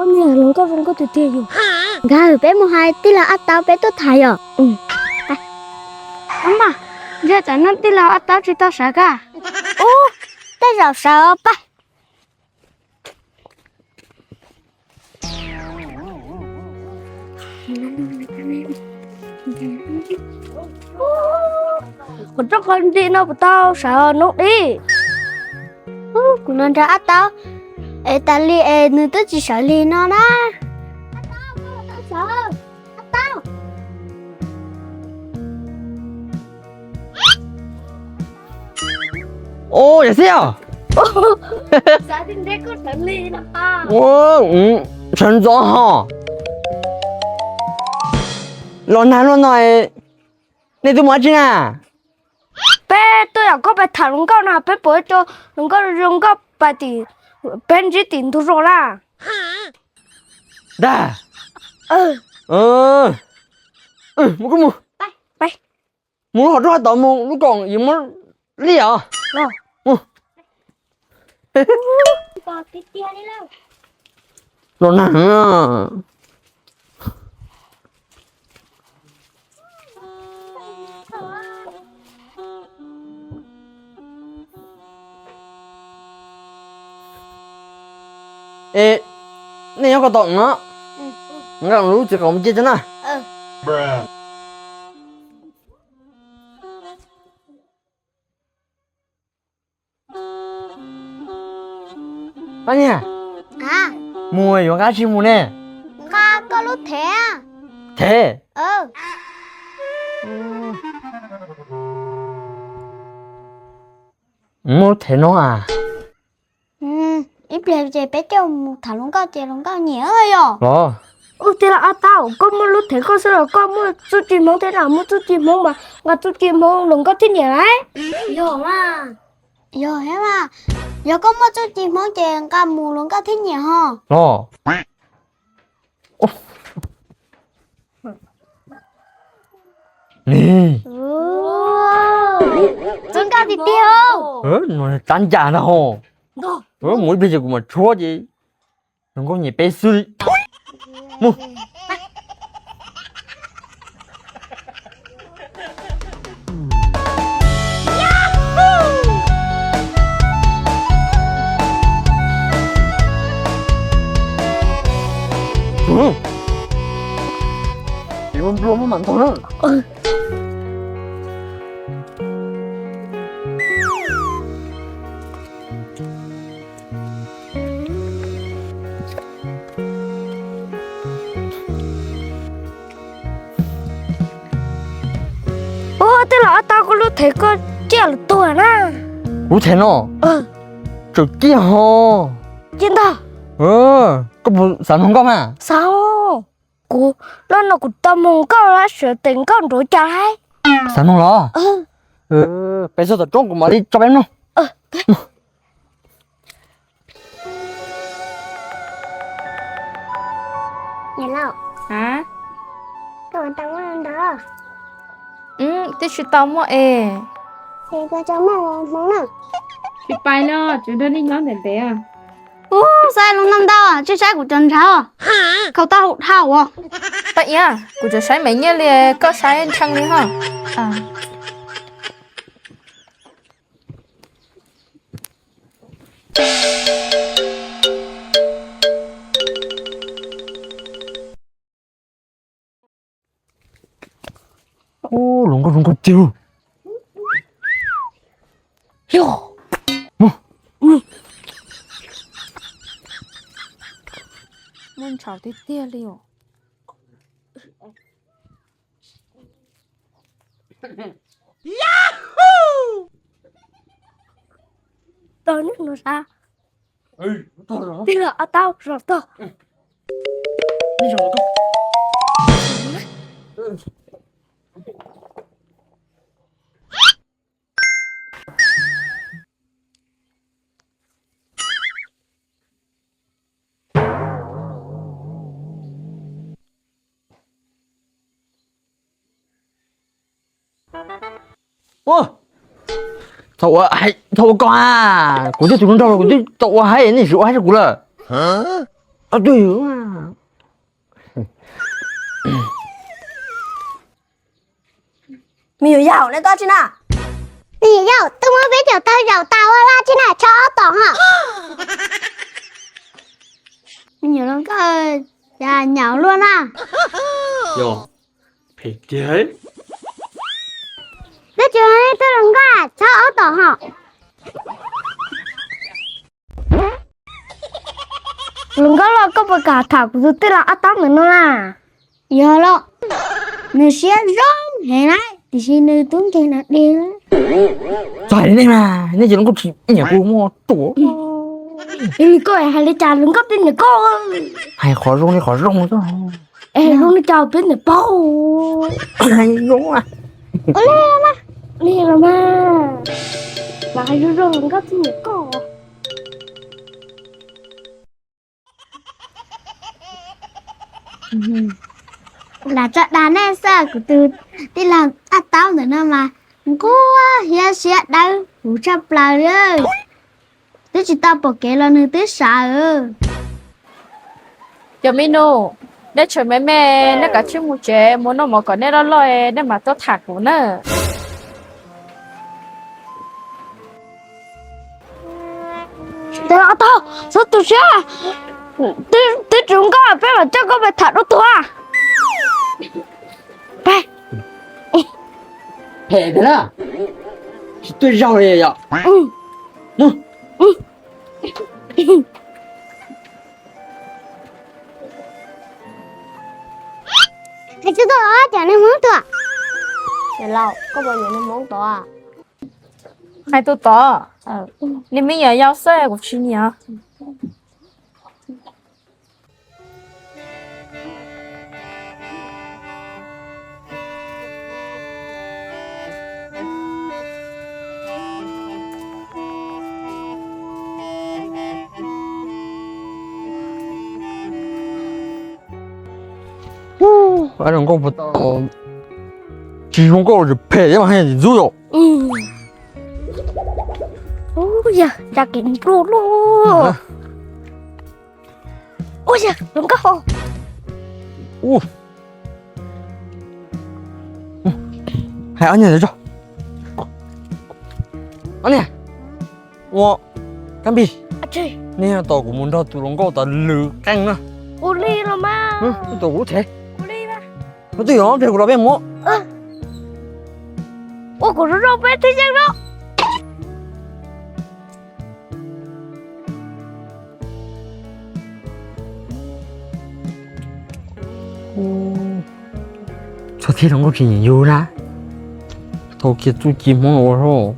Hluas nkauj zoo nkauj tiag tiag yom. Nkawd peb mus hais tij laug Ab Taub peb tuaj tham yom. Mas, ntshe tsam no tij laug Ab Taub tsis tau sawv kag. Ub, tej zaum sawv pab. Kuv rov qab nti no kuv tau sawv noob dib. Kuv los nrog Ab Taub es tas li es nws twb tsis sawv li no na. Ab Taub, koj los tau sawv. Ab Taub. Ua yam xwb os. Sawv ntxov ho. Los nag luaj no, nej twb mus dab tsi na? Peb tuaj yam koj pais tham hluas nkauj no, peb puas tso hluas nkauj zoo nkauj pais tim, peb ntsib tim ntug zos na. Ntag. Mus kuj mus. Mus lub hom roob hov tod mus lub koom yus muab liaj os. Los nag. Es nej nyob ko tom no, nqa lub txiv qaub mus cia tso na. Pab niag, mus yuav nqa tsi mus ne? Nqa koj lub thev. Thev? Muaj lub thev no a? Ib pliag ces peb coj mus tham hluas nkauj ces hluas nkauj nyiam yom. Ub, tij laug Ab Taub, koj muaj lub thev koj xwb los koj muaj txuj ci hmoob thiab na? Muaj txuj ci hmoob mas nqa txuj ci hmoob hluas nkauj thiaj nyiam lauj. Yog mas. Yog thiab mas, yog koj muaj txuj ci hmoob ces nqa mus hluas nkauj thiaj nyiam ho. Txuj nkauj tiag tiag. Tab ncas ntag ho. Mus ib pliag ces kuv mam tshuab ces hluas nkauj nyiam peb xwb li. Mus. Nplua muab mam ntog na. Ub, tij laug Ab Taub, koj lub thev koj ciaj lawm tuag na. Kuv thev no tseem ciaj ho. Ciaj ntag. Koj puas xav mloog nkauj mas? Xav. Kuv loj no kuv tau mloog nkauj lab sim tes nkauj nraug cas laiv. Xav mloog los? Peb txog tom roob kuv mam li tso peb mloog. Niam laus, koj ua tau muaj ntau. Twb tsis tau muaj es. Ces koj tso muaj hmoov na. Tsis pais li, tsuas nrog nej nyob ntev ntev. Ub, saib lub no ntau, tsis saib kuv cov ntshav. Khaus tau hauv dhau. Paj Iab, kuv tseem saib me nyiaj li, koj saib ntshee li ho. Ub, hluas nkauj zoo nkauj tiag. Muaj ntshauv tiag tiag li os. Tau nyob no sav. Tij laug Ab Taub zov tog. Thaum ua, thaum ua koj a, kuv twb tus hluas nraug los kuv twb tau ua haib, nej tsis ua haib rau kuv lawm. Ob tug yawg. Me nyuam yaus, neb tuaj tsi na? Me nyuam yaus, twb muab peb caug tawg zaum tas ua laj tsi na, tsho ob tom ho. Me nyuam hluas nkauj, cas nyaum luaj na. Yog, phem tiag. Peb caug tawg hluas nkauj, tsho ob tom ho. Hluas nkauj los koj puas kam tham kuv tus tij laug Ab Taub ntawm no na? Yog los, nws siab zoo heev na, tiam sis nws tub nkeeg na dig. Txog hais nej mas, nej ces hluas nkauj tsis nyiam kuv muaj ruam. Koj hais li cas hluas nkauj twb nyiam koj. Hais qhov zoo li qhov zoo xwb. Es zoo li cas peb nyiam paub. Hais zoo. Ua li los mas, ua li los mas. Mas hais zoo zoo hluas nkauj twb nyiam koj. Lam tso dag nej xwb, kuv tus tij laug Ab Taub ntawm no mas nquag hiab siab dawb huv tshaj plaws li. Twb tsis tau pom kev los nws twb sawv. Cov me nus, nej tshaw me me, nej kav tsij mus tsev mus noj mov kom nej loj loj, nej mam tuaj tham kuv na. Tag, txhob tu siab, twb tsis zoo nkauj peb mam coj koj pais tham dua tuag. Phem tiag na, tsis tuaj zaug li yom. Hais tsis tuaj, cov neeg Hmoob tuaj. Niam laus, koj puas nyiam niag Hmoob tod? Hais tus tod, niag me nyuam yaus xwb kuv tsis nyiam. Zoo nkauj puas tau, tsis zoo nkauj tsis phem thiab mas hais tsis ntxub yom. Ua yog, cas kev nruj luaj. Ua yog, hluas nkauj hos. Hais ob niag ntawd tso. Ob niag, ua Kab Npis, nej tos kuv mus nrog tus hluas nkauj tod lwv qeej na. Ua li los mas. Tos kuv lub tsev. Ua li mas. Ua twj ywm pliag kuv los peb mus. Ua kuv zoo zoo peb twb yeej no. Txhob thiab hluas nkauj tsis nyiam yus na. Tau kiag txuj ci Hmoob ua hauj.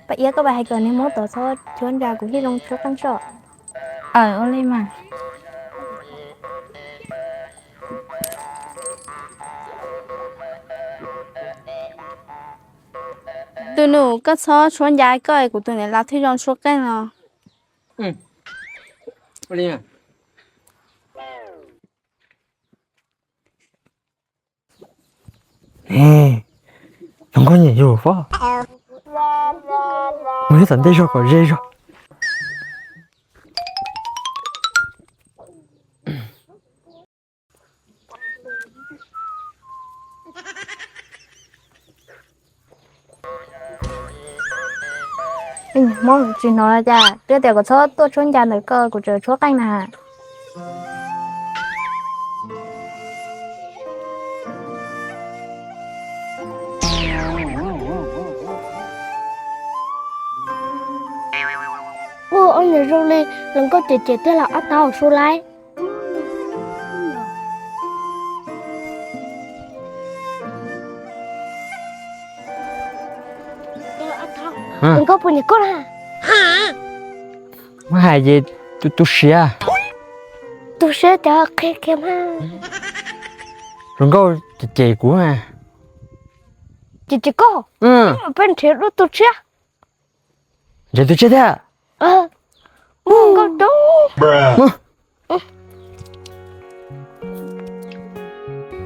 Paj Iab, koj pab hais kom niag Hmoob tod txhob tshuab ntsa, kuv thiaj zoo tshuab qeej soj. Aws, ua li mas. Tus nus, koj txhob tshuab ntsa koj, kuv tus niam laus thiaj zoo tshuab qeej no. Zoo nkauj nyiam yus pob. Mus ib tom ntej zog kom ze zog. Hmoob tsis hnov los cas, twb tias kom txhob tuaj tshuab ncas ntawm ko, kuv tseem tshuab qeej na. Ua ob niag zoo li hluas nkauj ces ces twb los ob tog hauv su lawm. Puas nyiam koj na? Muab hais ces tu tu siab. Tu siab cov qhia kiag mas. Hluas nkauj ces cem kuv. Ces ces koj peb nrhiav lub tu siab. Nrhiav tu siab thiab. Nkauj rau.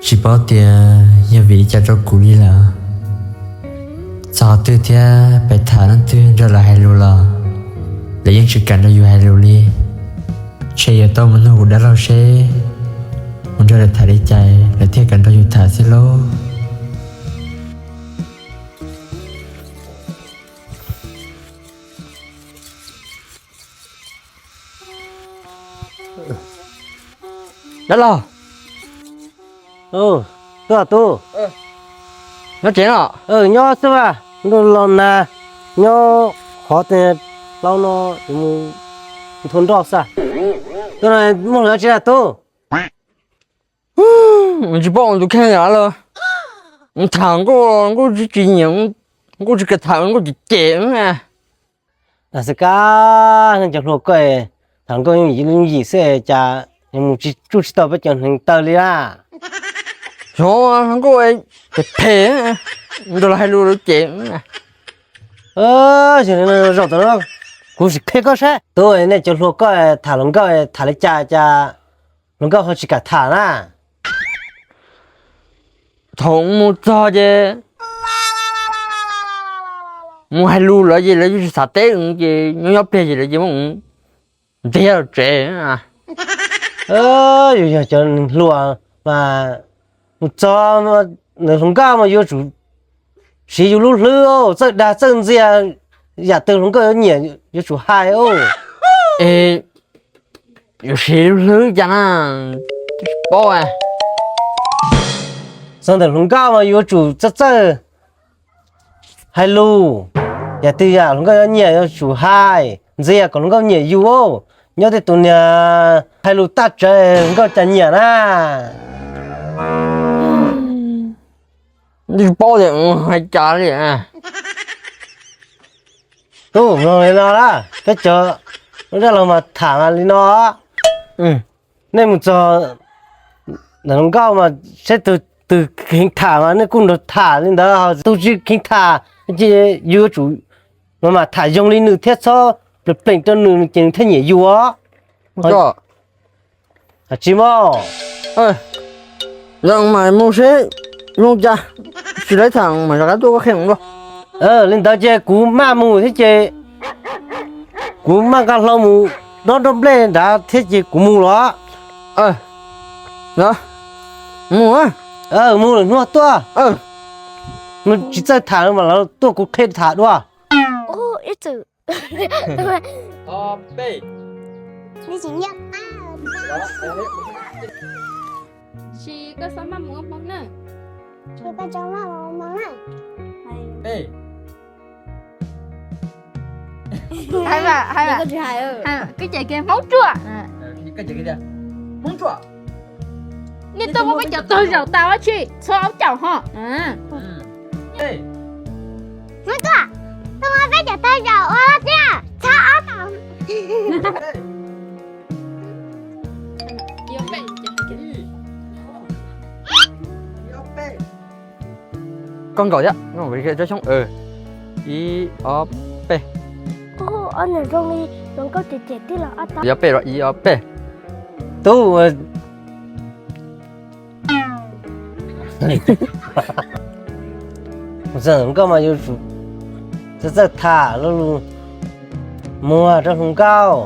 Tsis paub tias yog vim li cas rau kuv li lawm. Txog twg thiab pes tham leej twg nrog lawv hais lus los lawv yeej tsis kam nrog yus hais lus li. Ntshe yuav tau mus nug kuv dab laug seb mus nrog lawv tham li cas lawv thiaj kam nrog yus tham xwb lauj. Dab laug. Tuaj tub. Nyob tsev no? Nyob xwb mas, ntuj los nag, nyob qhov twg hlau no, nthua nroj xwb. Tuaj no muaj hluas tsis tub? Tsis paub tus kheej los tham nkauj, nkauj tsis tsis nyiam, nkauj tsis kam tham, nkauj cem cem. Xwb kab, nej cov hluas koj tham nkauj yooj yim xwb cas mus tsuj tsis tau peb cov hneev taw li na. Xyov nkauj phem phem, nrog lawv hais lus lawv cem. Zaum tod no kuv sim qhia koj saib, tub, nej cov hluas koj tham hluas nkauj tham li cas cas hluas nkauj ho tsis kam tham na. Thaum mus txog ces mus hais lus lawv ces lawv yeej tsis xav teb, ces nyob nyob pliag ces lawv ces muab ntiab los tsev. Yus yog cov hluas mas mus txog, hluas nkauj mas yuav tsum siv yus lub hlwb, txawj dag txawj ntxias, yam twg hluas nkauj yuav nyiam yuav tsum hais. Es yuav siv lub hlwb cas na, tsis paub. Txog ntawm hluas nkauj mas yuav tsum txawj txawj hais lus, yam twg yam hluas nkauj yuav nyiam yuav tsum hais ntxias kom hluas nkauj nyiam yus. Nyob tej tus niag hais lus tag tsawv hluas nkauj cas nyiam na. Tsis paub tias hais cas li. Tub, mloog li no na, peb cov dab laug mas tham li no. Nej mus txog ntawm hluas nkauj mas saib tus twg kheev tham mas nej kuj nrog tham li ntawd, tus tsis kheev tham ces yus yuav tsum mam tham zoo li nws thiab txhob plees plees rau nws ces nws thiaj nyiam yus os. Tsis mog. Zoo mas mus seb zoo cas, tsis laib tham mas rov qab tuaj koj qhia dua. Li ntawd ces kuv maj mus thiab ces kuv maj nqa hlau mus dob nroj nplej nrad thiab ces kuv mus los. Mus, mus lwm hnub tuaj. Tsis txawj tham mas lawv tuaj kuv qhia tham dua. Koj ces kiag Hmoob ruam. Nej tuaj muab peb cov tawg zaum tas ua tsi, txhob ob caum ho. Hmoob ruam, tuaj muab peb cov tawg zaum ua tsi, txhob ob caum. Koj nkaum thiab, cov xyoob. Ib, ob, peb. Ob niag zoo li hluas nkauj cem cem tij los ob tog. Ib, ob, peb los ib, ob, peb. Tub, hluas nkauj mas yuav tsum txawj txawj tham lus muag rau hluas nkauj.